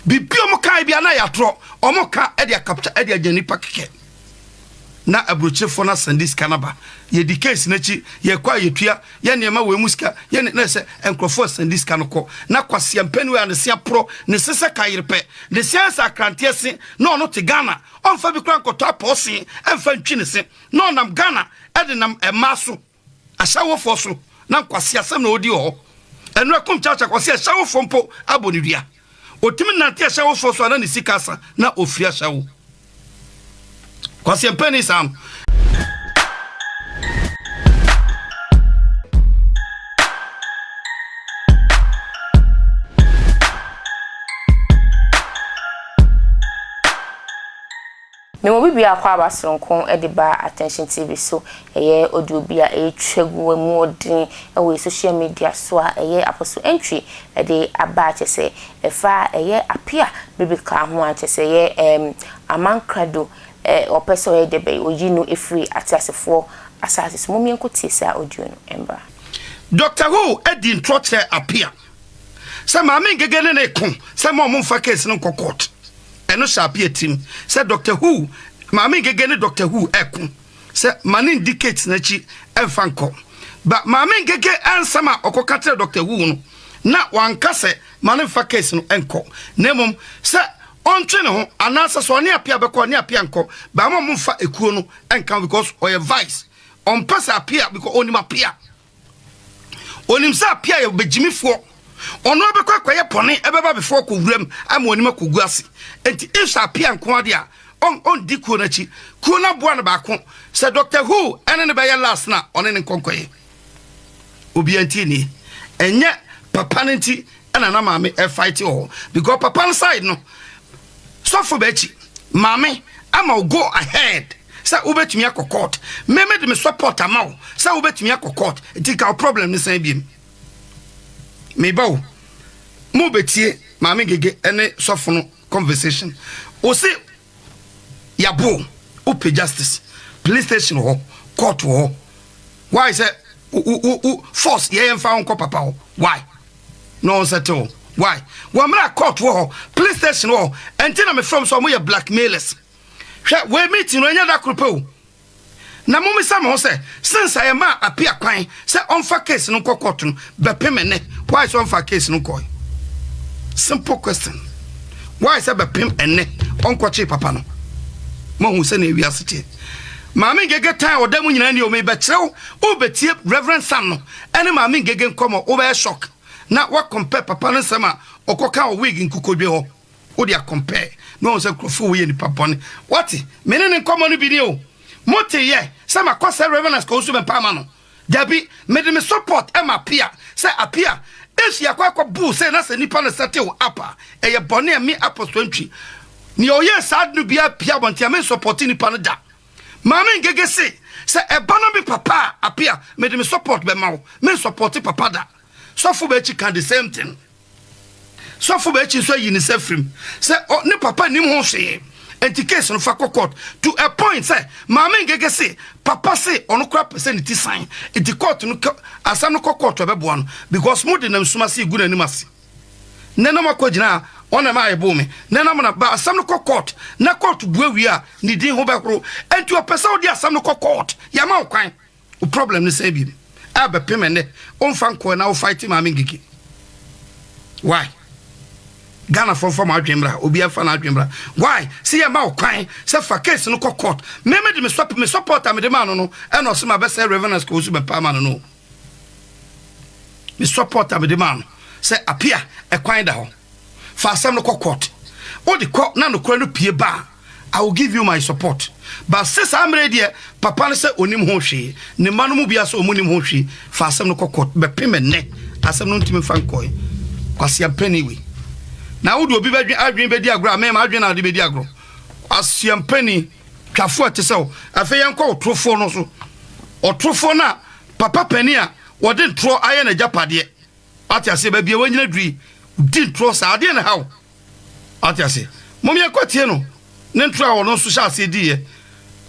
Biribi a wɔn kae bia na yɛ atorɔ. Wɔn ka de akapta de agya nipa kɛkɛ. Na aburokyerefoɔ no asan de sika no aba. Yɛdi case no akyi, yɛkɔ a yɛtua, yɛ nneɛma wei mu sika, yɛ ne na sɛ nkurɔfoɔ asan de sika no kɔ. Na kwasia mpanin wei a ne se aporɔ, ne se sɛ kayere pɛ, ne se ayɛ sɛ akranteɛ se, na ɔno te Ghana, ɔmfa bi koraa nkɔtɔ apɔɔse mfa ntwi ne se, na ɔnam Ghana de nam mmaa so. Ahyɛwofoɔ so na nkwaseasɛm na ɔdi wɔ hɔ. Ɛno ɛkom kyakya kɔ sɛ ahyɛwofoɔ mpo abɔ ne dua. Ɔtumi nante ahyɛwofoɔ so a na ne sika asa na ɔfiri ahyɛwo. Kwaseɛmpani saa no. Mema obi biako aba soronko de ba Attention TV so. Ɛyɛ audio bi a ɛretwa gu emu ɔden wɔ yɛ social media so a ɛyɛ Apostle Antwi de aba a kyerɛ sɛ ɛfa ɛyɛ Apia Biblical ho a kyerɛ sɛ ɛyɛ ɛɛm Amankrado ɛ ɔpɛ sɛ ɔyɛ dɛ bɛn oyi no firi ateasefoɔ asaase so. Mom yɛnkɔ tie saa audio no mbra. Doctor Who di ntorɔ kyerɛ Apia sɛ Maame Ngege ne no reko sɛ mma wɔmfa case no nkɔ court. Ɛno hyɛ Appiah tirim sɛ Doctor Who, Maame Ngege ne Doctor Who reko sɛ ma no ndi Kate no akyi mfa nkɔ. Ba Maame Ngege ansɛm a ɔkɔka kyerɛɛ Doctor Who no, na wanka sɛ ma no mfa case no nkɔ, na mmom sɛ ɔntwe ne ho anaasɛ sɛ ɔne Appiah bɛkɔ a ɔne Appiah nkɔ, ba ma wɔmfa ekuo no nka ho because ɔyɛ vice. Ɔmpɛ sɛ Appiah because ɔnim Appiah. Onim sɛ apia yɛ bɛgyimifoɔ. Ɔno abɛkɔ akɔyɛ pɔne ɛbɛba before kɔ wuram ama onim akɔgu ase. Nti if sɛ apia nko adeɛ a ɔndi kuo no akyi. Kuo no aboa no baako. Sɛ Doctor Who ɛne no bɛyɛ last no a ɔne no nkɔ nkɔyɛ. Obia ntie nie. Ɛnyɛ papa no nti ɛna na maame ɛfight wɔ hɔ. Because papa no side no Sɔfo Bɛkyi, Maame ama wo go ahead sɛ wobɛtumi akɔ court. Me me de me support ama wo sɛ wobɛtumi akɔ court. Nti nka wo problem ne sɛn biem? Meba o. Mo bɛtie Maame Ngege ne sɔfo no conversation. Wo se yabo wo pɛ justice. Police station wɔ hɔ, court wɔ hɔ. Why sɛ wo wo wo force yɛyɛ mfa wo nkɔ papa hɔ? Why? Na ɔnsɛte wo why wɔ mmerɛ a court wɔ hɔ police station wɔ hɔ ɛnti na mefrɛ m sɛ ɔmo yɛ blackmailers hwɛ wei meeting no ɛnyɛ da koro pɛ o na momisa mo ho sɛ since a yɛmaa Apia kwan sɛ ɔmfa case no nkɔ court no bɛpem ɛnɛ why sɛ ɔmfa case no nkɔe simple question why sɛ bɛpem ɛnɛ ɔnkɔkyee papa no moahu sɛnea wiase teɛ maame ngege tan a ɔda mu nyinaa ni o mebɛkyerɛ wo wobɛtie Reverend Sam no ɛne maame ngege nkɔmɔ wobɛyɛ shock na wa compare papa no nsɛm a ɔkɔka wɔ wig nkukodwe hɔ wode a compare na wahu sɛ nkurɔfoɔ wei yɛ nipa bɔne wate me ne ne nkɔmɔ no bi ni o mote yɛ sɛ makɔ sɛ Reverend Askowusu bɛmpa ama no dabi mede me support ɛma Apia sɛ Apia if yɛakɔ akɔ boo sɛ na sɛ nipa no settle up a ɛyɛ bɔne a me Apostle Antwi nea ɔyɛ saa ade no biara pia abɔnten a me nsupporte nipa no da Maame Ngege se, sɛ ɛba na me papa a ape a, mede me support bɛma wo. Me nsupporte papa da. Sɔfo Baakyi ka the same thing. Sɔfo Baakyi nso ayi ne nsa afiri mu sɛ ɔ, ne papa nnim ho hwee. Enti case no fa kɔ court. To a point sɛ, Maame Ngege se, papa se ɔno koraa pɛ sɛ ne ti san. Enti court no kɔ, asɛm no kɔ court a ɛbɛboa no because mode nam sum ase regu n'anim ase. Nnɛ na makɔ gyina a ɔna ma ayɛboo me nnɛ na mona ba asɛm no kɔ court na court bua wie a ne din ho bɛhoro enti ɔpɛ sɛ wode asɛm no kɔ court yɛama wo kwan wo problem ne sɛn biem a bɛpem ɛnnɛ womfa nkɔɛ na wo fight maame ngege why Ghana fo mfa mo adwen mmra obi mfa n'adwen mmra why sɛ yɛma wo kwan sɛ fa case no kɔ court me me de me support a mede maa no no ɛna ɔse ma bɛsɛ Reverend Askosu bɛpa ama no no Me support a mede maa no sɛ Apia ɛkwan da hɔ fa asɛm no kɔ court wode kɔ na nokorɛ no pie ba a I will give you my support but se saa mmerɛ yi deɛ papa no sɛ ɔnim ho hwee ne mma no mu biara sɛ ɔmu nim ho hwee fa asɛm no kɔ court bɛpem ɛnnɛ asɛm no ntumi mfa nkɔe kwasea mpanin wei na wode obi bɛdwe adwene bɛdi agorɔ a mɛma adwene na wode bɛdi agorɔ kwasea mpanin twafoɔ a ɛte sɛ wo afei yɛnkɔ ɔtorofoɔ no so ɔtorofoɔ no a Papa panin a wɔde ntorɔ ayɛ n'agyapadeɛ. Wate aseɛ? Baabi a wanyina duru yi, di ntorɔ saa. Adeɛ na ɛha wo. Wate aseɛ? Mom yɛnkɔ tie no, ne ntorɔ a ɔno nso hyɛ aseɛ diiɛ.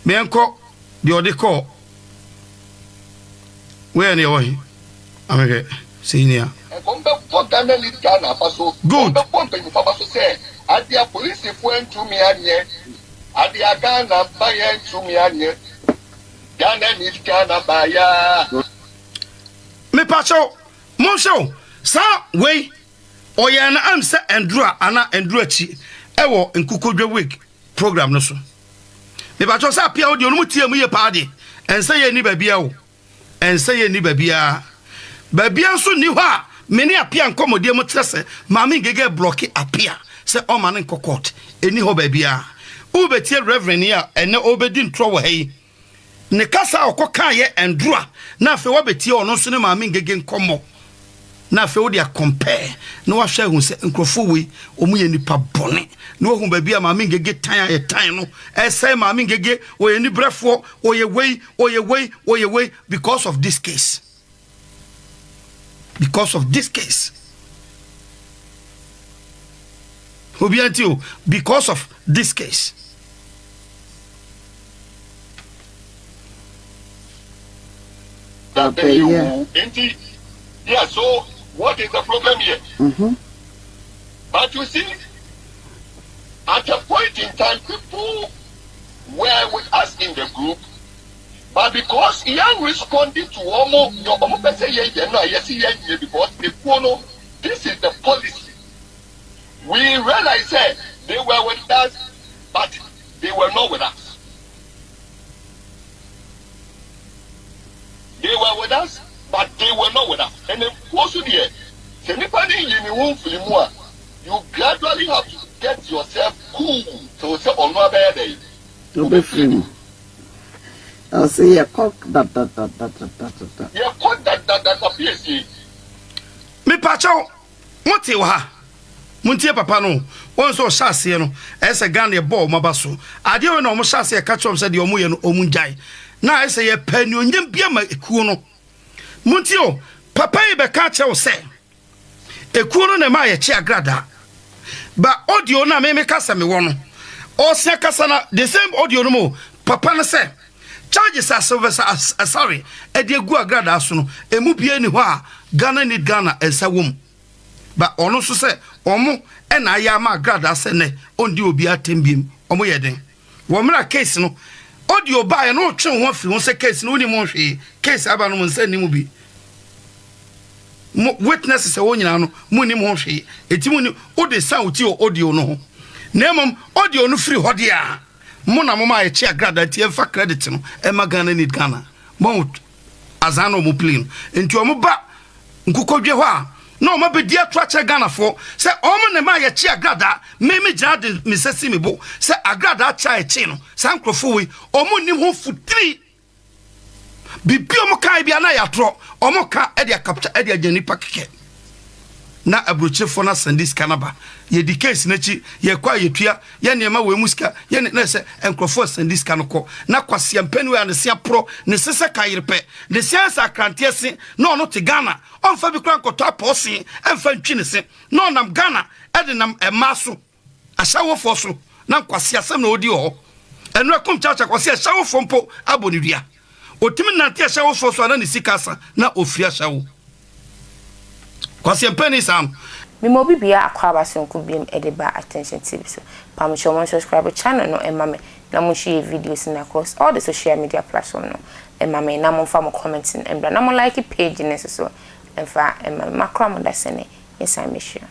Ma yɛnkɔ deɛ ɔde kɔɔ. Wei yɛ neɛ ɛwɔ he? Amehwɛ sɛ yi ni a. Wɔbɛbɔ Ghana Lead Ghana aba so. Good. Wɔbɛbɔ mpanyimfo aba so sɛ. Adeɛ a polisifoɔ antumi anyɛ, adeɛ a Ghana aban antumi anyɛ, Ghana needs Ghana bayaa. Mepakyɛw, monhwɛ o, saa wei ɔyɛɛ no am sɛ ndura anaa ndura akyi ɛwɔ Nkukodwe wig program no so. Mepakyɛw sɛ apia wo deɛ ɔno mu tie mu yie paa deɛ, ɛnsɛ yɛ nni baabiara o. Ɛnsɛ yɛnni baabiara. Baabiara nso nni hɔ a me ne Apia nkɔmmɔdie mu kyerɛ sɛ Maame Ngege reblɔke Apia sɛ ɔmma no nkɔ court. Ɛnni hɔ baabiara. Worebɛtie Reverend yi a ɛnnɛ ɔrebɛdi ntorɔ wɔ ha yi, ne kasa a ɔkɔkaeɛ ɛndora na afei woabɛtie ɔno nso ne Maame Ngege nkɔmmɔ na afei wode akɔmpɛɛ na woahwɛ ahu sɛ nkurɔfoɔ wei wɔn yɛ nnipa bɔne na woahu baabi a Maame Ngege tan a yɛtan no ɛsɛe Maame Ngege ɔyɛ nibrɛfoɔ ɔyɛ wei ɔyɛ wei ɔyɛ wei because of this case because of this case obiara nti o because of this case. Nti yeah so what is the problem here? Mm-hmm. But you see, at a point in time, people were with us in the group, but because yɛn responding to wɔn deɛ wɔn pɛ sɛ yɛn yɛ no a yɛsi yɛn nyɛ because ekuo no this is the policy we realize sɛ they were with us but they were not with us they were with us but they were not with us ɛnna ekuo so deɛ sɛ nipa ne yi ne ho nfiri mu a you gradually have to get yourself cool till sɛ ɔno abɛyɛ dɛ. Wobɛfiri mu. Ɔsɛ yɛkɔ dadadadadadada. Yɛkɔ dadadada piesie. Mepakyɛw, mote wɔ ha? Montie papa no o. Wɔn sɛ ɔhyɛ aseɛ no, ɛyɛ sɛ Ghana yɛbɔ wɔn aba so. Adeɛ wei na wɔn hyɛ aseɛ yɛka kyerɛ wɔn sɛ deɛ wɔn yɛ no wɔn ngyae. Na ayɛ sɛ yɛpɛ anuonyam bi ama ekuo no. Montie o, papa yi bɛka akyerɛ wo sɛ, Ekuo no na ɛmaa yɛkye agradaa. Ba audio no a me meka sɛ mewɔ no, ɔsia kasa na the same audio no mu papa no sɛ charges a Sylvester Asare ɛde agu agradaa so no emu biara ni hɔ a Ghana need Ghana nsa wɔ mu. Ba ɔno nso sɛ ɔmo ɛna ayɛ ama agradaa sɛ nɛ ɔndi obiara atɛm biem. Ɔmo yɛ den. Wɔ mmerɛ a case no audio baeɛ no wotwe wo ho afiri ho sɛ case no wonim ho hwee, case aba no mo nsa nni mu bi. Mo witnesses a ɛwɔ nyinaa no mo nnim ho hwee, eti mo ni wode san wo ti wɔ audio no ho. Na mmom audio no firi hɔ deɛ a, mo na mo maa yɛkye agradaa nti yɛmfa credit no ɛma Ghana need Ghana. Moahu azan na wɔn play no. Nti wɔn ba Nkokɔdwe hɔ a na wɔn abɛdi ato akyerɛ Ghanafoɔ sɛ wɔn na ɛmaa yɛkye agradaa. Me me gyina de me nsa si me bo sɛ agradaa kyɛ a yɛkyee no saa nkorɔfoɔ wei wɔn nnim ho futiri. Biribi a wɔn kae biara na ɛyɛ atorɔ. Wɔn ka de akapkya de agya nipa kɛkɛ. Na aburokyerefoɔ no asan de sika no aba. Yɛdi case no akyi, yɛkɔ a yɛtua, yɛ nneɛma wei mu sika, yɛ ne, na ɛsɛ nkurɔfoɔ asan de sika no kɔ. Na kwasia mpanin wei a ne se aporɔ, ne se sɛ kayere pɛ, ne se ayɛ sɛ akranteɛ se, na ɔno te Ghana, ɔmfa bi koraa nkɔtɔ apɔɔse mfa ntwi ne se, na ɔnam Ghana de nam mmaa so. Ahyɛwofoɔ so na nkwaseasɛm na ɔdi wɔ hɔ. Ɛno ɛkom kyakya kɔ sɛ ahyɛwofoɔ mpo abɔ no dua. Ɔtumi nante ahyɛwofoɔ so a na ne sika asa na ɔfiri ahyɛwo. Kwaseampani saa no. Mema obi biaa akwaaba sononko biom de ba Attention TV so. Pamokyɛw mon subscribe channel no mma me na mon share videos no across all the social media platform no mma me na monfa mo comment no mbra na mo like page no nso so mfa mma me. Makora mo dasene yɛsan bɛhyia.